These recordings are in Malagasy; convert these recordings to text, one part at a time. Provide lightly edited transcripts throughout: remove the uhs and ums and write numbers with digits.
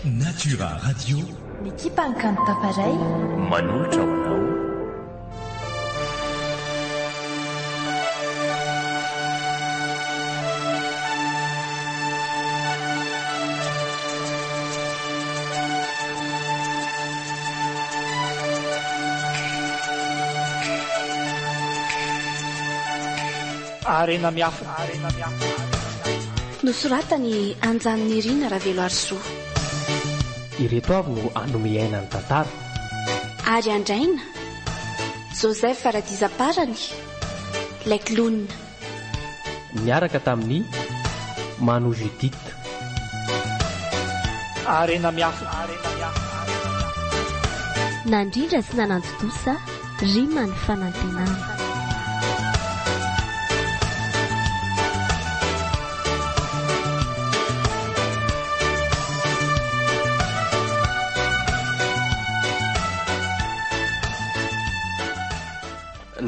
Natura Radio. Ny ekipan'ny Kanto Tafaray. Manolotra ho anao. Harena miafina. Nosoratan'i Anjanonirina Raveloarisoa. Ireto avy no hanome aina ny tantara. Ary Andraina, Joseph Radizaparany, Ilay clown. Niaraka tamin'i Mano Judith. Harena miafina. Nandrindra sy nanantontosa Rima ny fanantenana.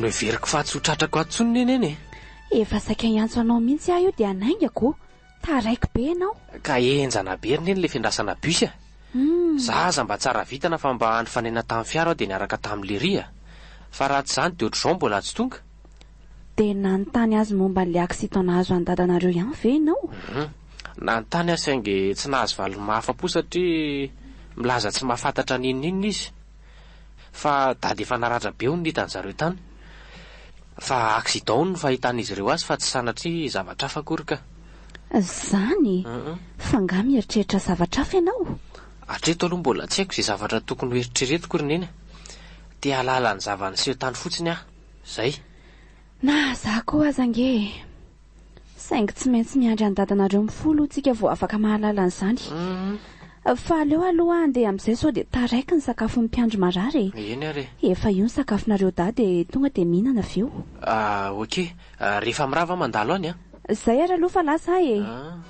Noheveriko fa tsy ho tratrako ato intsony neny eny e. Efa saika hiantso anao mihitsy aho io dia hanaingako. Taraiky be ianao. Ka henjana be ry neny le fiandrasana bus a. Za aza mba tsara vitana fa mba nifanena tamin'ny fiara aho dia niaraka tamin'i Lery a. Fa raha tsy izany dia ohatr'izao mbola tsy tonga. Dia nanontany azy momba an'ilay accident nahazo an'i dadanareo ihany ve ianao? Hum. Nanontany aho saingy tsy nahazo valiny mahafa-po satria milaza tsy mahafantatra n'inon'inona izy. Fa dada efa naratra be hono ny hitan-dry zareo tany. Fa accident hono no fahitan'izy ireo azy fa tsy sanatria zavatra hafa akory ka. Zany? Fa angaha mieritreritra zavatra hafa ianao? Hatreto aloha mbola tsy haiko izay zavatra tokony ho eritreretiko ry Neny a. Te hahalala ny zava-niseho tany fotsiny aho. Zay. Na za koa aza ange e. Saingy tsy maintsy miandry an'i dadanareo mifoha aloha tsika vao afaka mahalala an'izany. Fa aleo aloha aho handeha amin'izay sao dia taraiky ny sakafon'ny mpiandry marary e. Eny ary e. Efa io ny sakafonareo dahy dia tonga dia mihinana avy eo. Ah, ok. Rehefa mirava aho mandalo any an. Zay ary aloha fa lasa aho e. Ah.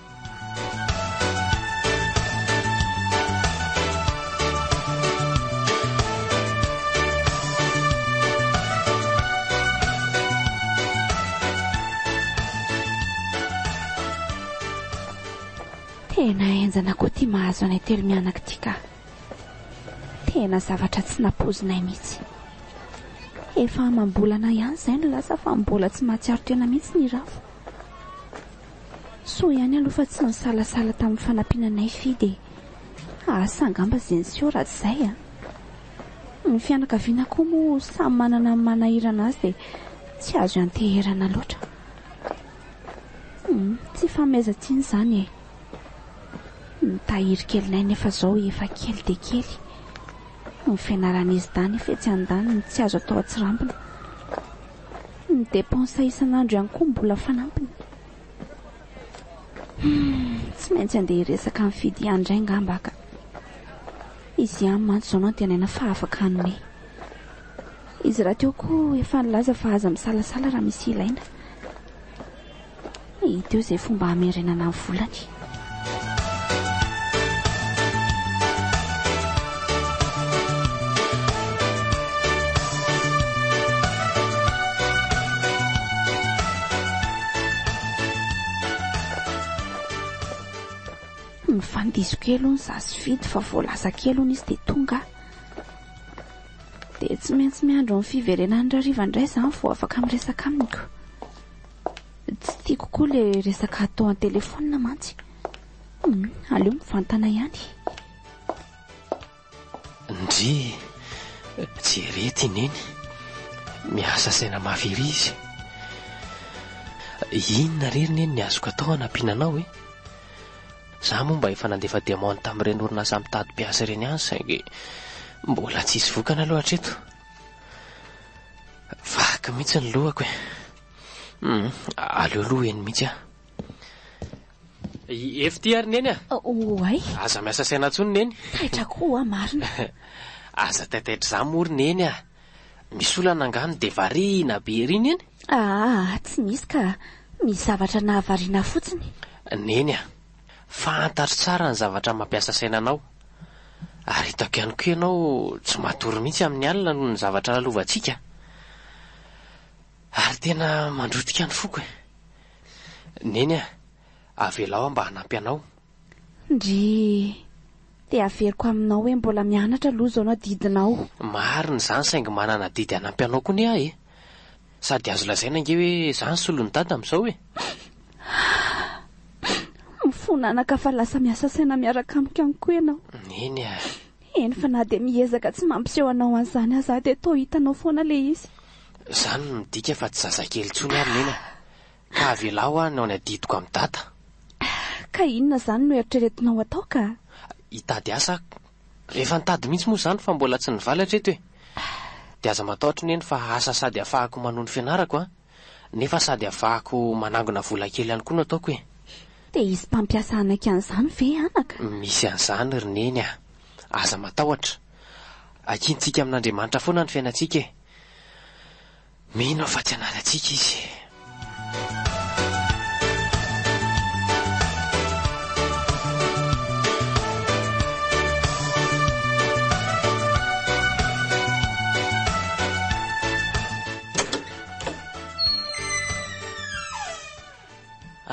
Tena henjana koa ity mahazo anay telo mianaka ity ka. Tena zavatra tsy nampoizinay mihitsy. Efa amam-bolana ihany izay no lasa fa mbola tsy mahatsiaro tena mihitsy ny Ravo. Soa ihany aloha fa tsy nisalasala tamin'ny fanampiana anay Fidy e. Asa angamba izay niseho raha tsy izay a. Ny fianakaviana koa moa samy manana ny manahirana azy dia tsy azo ianteherana loatra. Hum, tsy ifanomezan-tsiny izany e. Ny tahiry kelinay nefa izao efa kely dia kely. Ny fianaran'izy dahy nefa etsy andaniny tsy azo atao an-tsirambina. Ny dépense isan'andro ihany koa mbola fanampiny. Hum, tsy maintsy andeha hiresaka amin'i Fidy ihany indray angamba aho ka. Izy ihany mantsy izao no antenaina fa afaka hanome. Izy rahateo koa efa nilaza fa aza misalasala raha misy ilaina. Hita eo izay fomba hamerenana ny volany. Mifandiso kely hono za sy Fidy fa vao lasa kely hono izy dia tonga aho. Dia tsy maintsy miandry ny fiverenany hariva indray izany vao afaka miresaka amiko. Tsy tiako koa ilay resaka atao an-telefaonina mantsy. Hum, aleo mivantana ihany. Ndry, jereo i Neny. Miasa saina mafy ery izy. Inona re ry Neny ny azoko atao hanampiana anao e? Za moa mba efa nandefa demande tamin'ireny orinasa mitady mpiasa ireny ihany saingy mbola tsisy vokany aloha hatreto. Vaky mihitsy ny lohako e. Hum, aleo aloha eny mihitsy aho. Efy ity ary Neny a! Oay! Aza miasa saina intsony Neny. Taitra koa aho marina. Aza taitaitra izany moa ry Neny a! Misy olana angaha no dia variana be ery Neny? Aa, tsy misy ka. Misy zavatra nahavariana ahy fotsiny. Neny a! Fantatro tsara ny zavatra mampiasa saina anao. Ary hitako ihany koa ianao tsy matory mihitsy amin'ny alina noho ny zavatra lalovantsika. Ary tena mandrotika ny foko e. Neny a, avelao aho mba hanampy anao. Ndry! Dia averiko aminao hoe mbola mianatra aloha izao no adidinao. Marina izany saingy manana adidy hanampy anao koa anie aho e. Sady azo lazaina ange hoe izaho no solon'i Dada amin'izao e. Mifona anaka fa lasa miasa saina miaraka amiko ihany koa ianao. Neny a. Eny fa na dia miezaka tsy mampiseho anao an'izany aza aho dia toa hitanao foana ilay izy. Izany no midika fa tsy zazakely intsony ary Neny a. Ka avelao aho hanao ny adidiko amin'i Dada. Ka inona izany no eritreretinao atao ka? Hitady asa aho. Efa nitady mihitsy moa izany fa mbola tsy nivaly hatreto e. Dia aza matahotra Neny fa asa sady ahafahako manohy ny fianarako an, nefa sady ahafahako manangona vola kely ihany koa no ataoko e. Dia hisy mpampiasa hanaiky an'izany ve anaka? Misy an'izany ry Neny a. Aza matahotra. Ankintsika amin'Andriamanitra foana ny fiainantsika e. Mino aho fa tsy hanary antsika izy.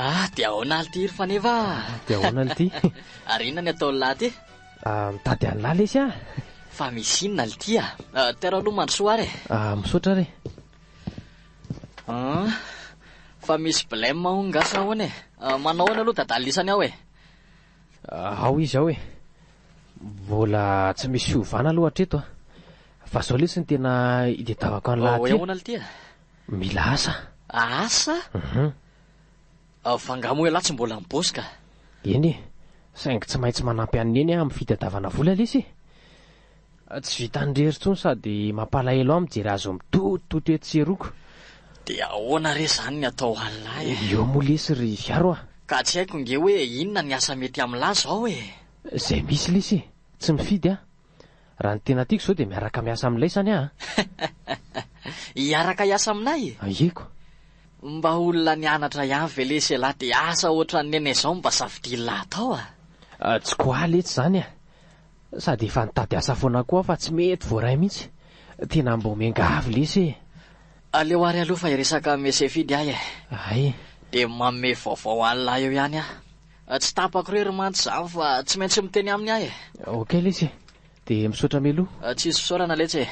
Ah, dia ahoana ity ry Faneva? Dia ahoana ity? Ary inona ny ataon'ny lahy ity? Ah, mitady an'lah lesy ah. Fa misy inona lty ah? ah tero aloha mandrosoa ary e. Ah, misaotra ary. Ah, fa misy blème hono nga sa ahoana e? Ah, manao ahoana aloha dadalisany ao e? Ah, ao izy ao e. Mbola tsy misy fiovana aloha hatreto ah. Fa zao lesy ny tena idedavako an'lah oh, ty. Ahoana lty ah? Mila asa. Asa? Mhm. Fa angaha moa ialahy tsy mbola mi-boss ka? Eny e, saingy tsy maintsy manampy an'i Neny aho amin'ny fitadiavana vola lesy e! Tsy vitan'ny irery intsony sady mampalahelo ahy mijery azy mitotototo etsy sy eroa ko. Dia ahoana re izany ny atao an'lah e? Eo moa lesy ry Fiaro a! Ka tsy haiko nge hoe inona ny asa mety amin'lah izao e! Izay misy lesy e! Tsy mifidy aho. Raha ny tena tiako izao dia miaraka miasa amin'ilay isany aho a! Hiaraka hiasa aminay? Ahiako. Mba olona nianatra ihany ve lesy ialahy dia asa ohatran'ny nenay izao no mba safidian'lah atao a! Tsy quoi letsy izany a! Sady efa nitady asa foana koa aho fa tsy mety voaray mihitsy. Tena mbô miangavy lesy e! Aleo ary aloha fa hiresaka amin'i Monsieur Fidy aho e! Hay. Dia manome vaovao an'lah eo ihany aho. Tsy tapako irery mantsy izany fa tsy maintsy miteny aminy aho e! Ok lesy e! Dia misaotra mialoha. Tsisy fisaorana letsy e!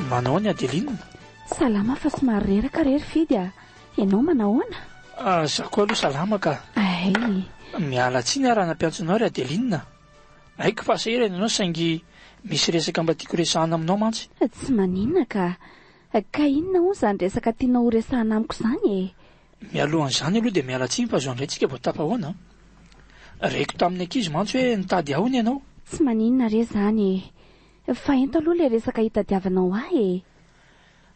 Manao ny Adeline? Salama fa somary reraka re ry Fidy a! Ianao manahoana? Ah, za koa aloha salama ka. Ay. Miala tsiny aho raha nampiantso anao ry Adeline. Haiko fa sahirana ianao saingy misy resaka mba tiako resahana aminao mantsy. Tsy maninona ka. Ka inona hono izany resaka tianao ho resahana amiko izany e? Mialohan'izany aloha dia miala tsiny fa izao indray tsika vao tafahoana an. Reko tamin'ny ankizy mantsy hoe nitady ahy hono ianao. Tsy maninona re izany e. Fa ento aloha ilay resaka hitadiavanao ahy e.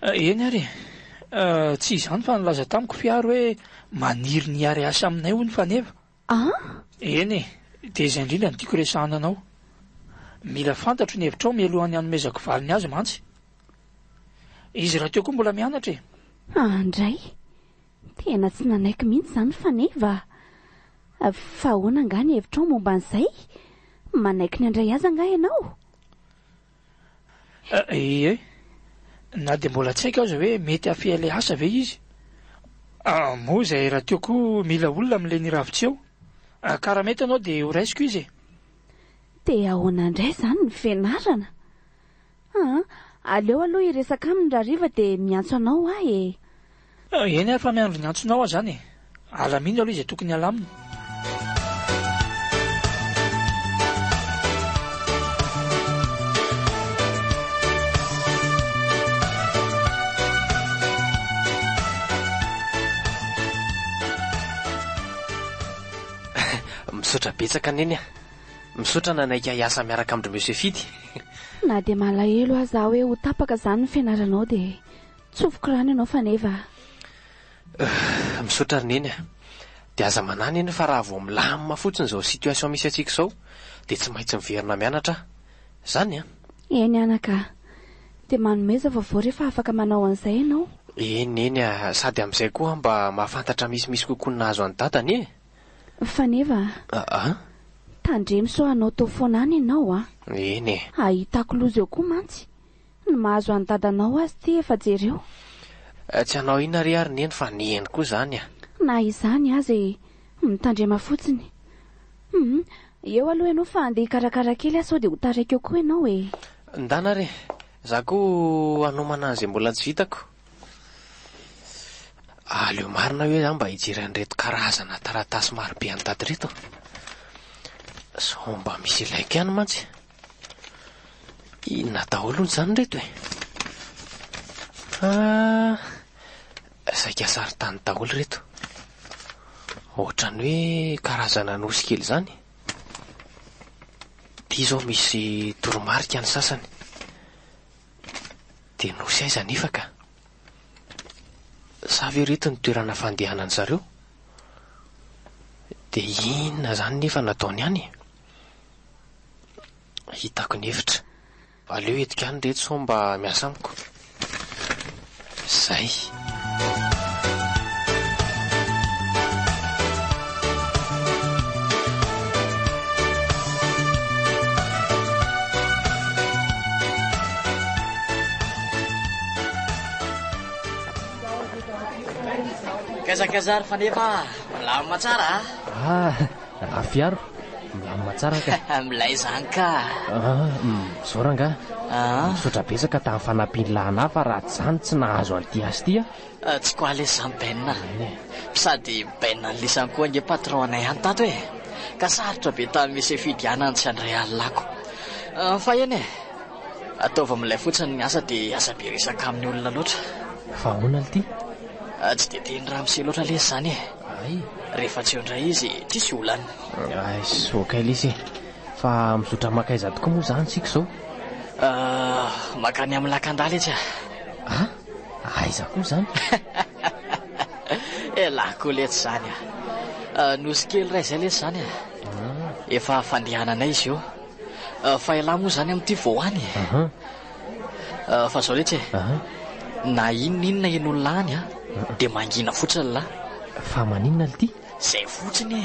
Eny ary e. Tsy izany fa nilaza tamiko Fiaro hoe maniry ny hiara-hiasa aminay hono Faneva. An? Eny e, dia izay indrindra no tiako resahana anao. Mila fantatro ny hevitrao mialohan'ny hanomezako valiny azy mantsy. Izy rahateo koa mbola mianatra e. Andray! Tena tsy nanaiky mihitsy izany Faneva a! Fa ahoana angaha ny hevitrao momba an'izay? Manaiky ny handray azy angaha ianao? Ie, na dia mbola tsy haiko aza hoe mety hafehy ilay asa ve izy. Moa izay rahateo koa mila olona amin'ilay niravi-tsy eo. Ka raha mety ianao dia horaisiko izy e. Dia ahoana indray izany ny fianarana? Aa, aleo aloha hiresaka aminy rahariva dia miantso anao aho e. Eny ary fa miandry ny antsonao aho izany e. Alamino aloha izay tokony halamina. Misaotra betsaka Neny a! Misaotra nanaiky ahy hiasa miaraka amin-dry Monsieur Fidy. Na dia malahelo aza aho hoe ho tapaka izany ny fianaranao dia tsofiko rano ianao Faneva a! Misaotra ry Neny a! Dia aza manahy Neny fa raha vao milamina fotsiny izao situation misy antsika izao dia tsy maintsy miverina mianatra aho. Izany an! Eny anaka a! Dia manomeza vaovao rehefa afaka manao an'izay ianao. Eny Neny a! Sady amin'izay koa aho mba mahafantatra misimisy kokoa ny nahazo an'i Dada anie e! Faneva a! Aa? Tandremo sao hanao tao foana any ianao a! Eny e. Ahitako loza eo koa mantsy. Ny mahazo an'i dadanao aza ity efa jereo. Tsy hanao inona re ary neny fa neny koa izany a! Na izany aza e! Mitandrema fotsiny. Hum, eo aloha ianao fa andeha hikarakara kely aho sao dia ho taraiky eo koa ianao e! Ndana re! Za koa hanomana an'izay mbola tsy vitako. Aleo marina hoe za mba hijery an'ireto karazana taratasy marobe any dada ireto. Sao mba misy ilaiko ihany mantsy. Inona daholo hono izany ireto e? Ah, saika sarintany daholo ireto. Ohatran'ny hoe karazana nosy kely izany. Ity izao misy toromarika ny sasany. Dia nosy aiza anefa ka? Sa ve ireto ny toerana fandehanan-dry zareo? Dia inona izany nefa no ataony any e? Hitako ny hevitra. Aleo entiko ihany ireto sao mba miasa amiko. Zay. Kazakaza ry Faneva a! Milamina tsara a! Ah, Rafiaro, milamina tsara ka. Milay izany ka. Ah, izao rangahy. Ah. Misaotra betsaka tamin'ny fanampian'i Lana fa raha tsy izany tsy nahazo an'ity asa ity aho. Ah, tsy koa lesy izany Ben a. Eny e. Sady Ben an'lisany koa ange patron anay any tato e. Ka sarotra be tamin'ny Monsieur Fidiana ny tsy handray alilako. Ah, fa eny e. Ataovy milay fotsiny ny asa dia aza be resaka amin'ny olona loatra. Fa ahoana lty? Ah, tsy dia tian'i ramose loatra lesy izany e. Ay. Rehefa tsy eo indray izy, tsisy olana. Ay, ok lesy e. Fa mizotra mankaiza tokoa moa izany isika izao? Ah, mankany amin'ny lakan-dala etsy ah. Ah, aiza koa izany? Elah koa letsy izany ah. Ah, nosy kely iray izay lesy izany ah. Efa fandehananay izy io. Fa ialahy moa izany amin'ity vao any e. Fa izao letsy e. Na inona inona henoin'lah any an, dia mangina fotsiny lah. Fa maninona lty? Izay fotsiny e.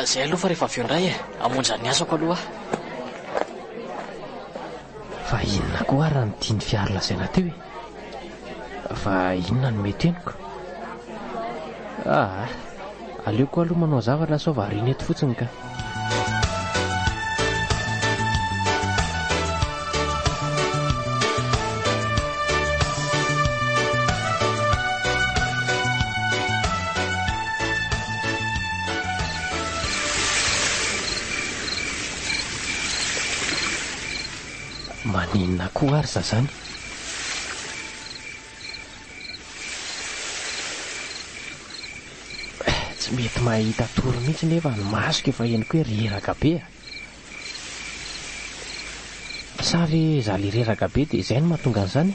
Izay aloha fa rehefa avy eo indray e. Hamonjy ny asako aloha aho. Fa inona koa ary no tian'i Fiaro lazaina teo e? Fa inona no mety henoko? Aa, aleoko aloha manao zavatra sao variana eto fotsiny ka. Maninona koa ary za zany? Tsy mety mahita tory mihitsy nefa ny masoko efa henoko hoe reraka be a! Sa ve za le reraka be dia izay no mahatonga an'izany?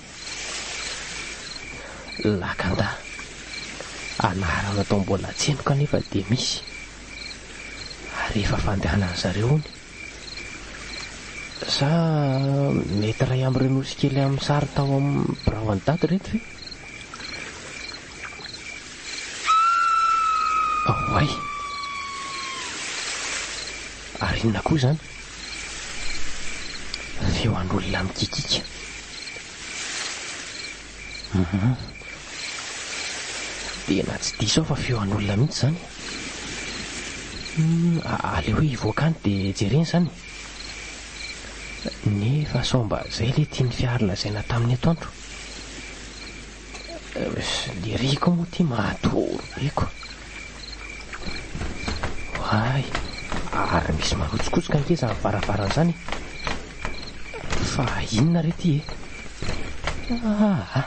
Lakanda. Anarana tao mbola tsy henoko anefa dia misy. Ary efa fandehanan'ny zareo hono. Sa mety iray amin'ireo nosy kely amin'ny sary tao amin'ny birao an'i Dada ireto ve? Oay! Ary inona koa izany? Feo an'olona mikikika. Hum. Tena tsy diso aho fa feo an'olona mihitsy izany. Hum, aleo hoe hivoaka any dia jerena izany e. Nefa sao mba izay ilay tian'i Fiary lazaina tamin'ny atoandro. Le ry koa moa ity mahatoro be ko. Oay, ary misy marotsokotsoka ange izany varavarana izany e. Fa inona re ity e? Aa,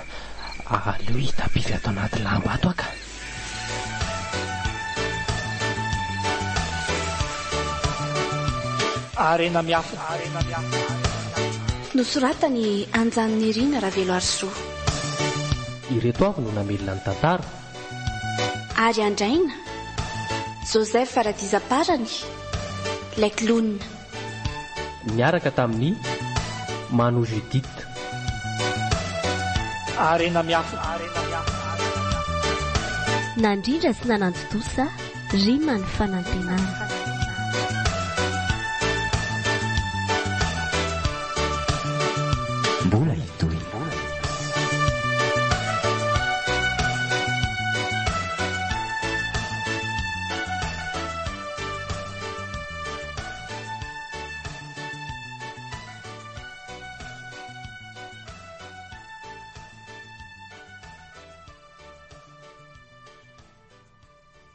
aleo hitapivy ato anaty lamba ato aho ka. Harena miafina. Nosoratan'i Anjanonirina Raveloarisoa. Ireto avy no namelona ny tantara. Ary Andraina, Joseph Radizaparany, Laiklona. Niaraka tamin'i Mano Judith. Harena miafina. Nandrindra sy nanantontosa Rima ny fanantenana.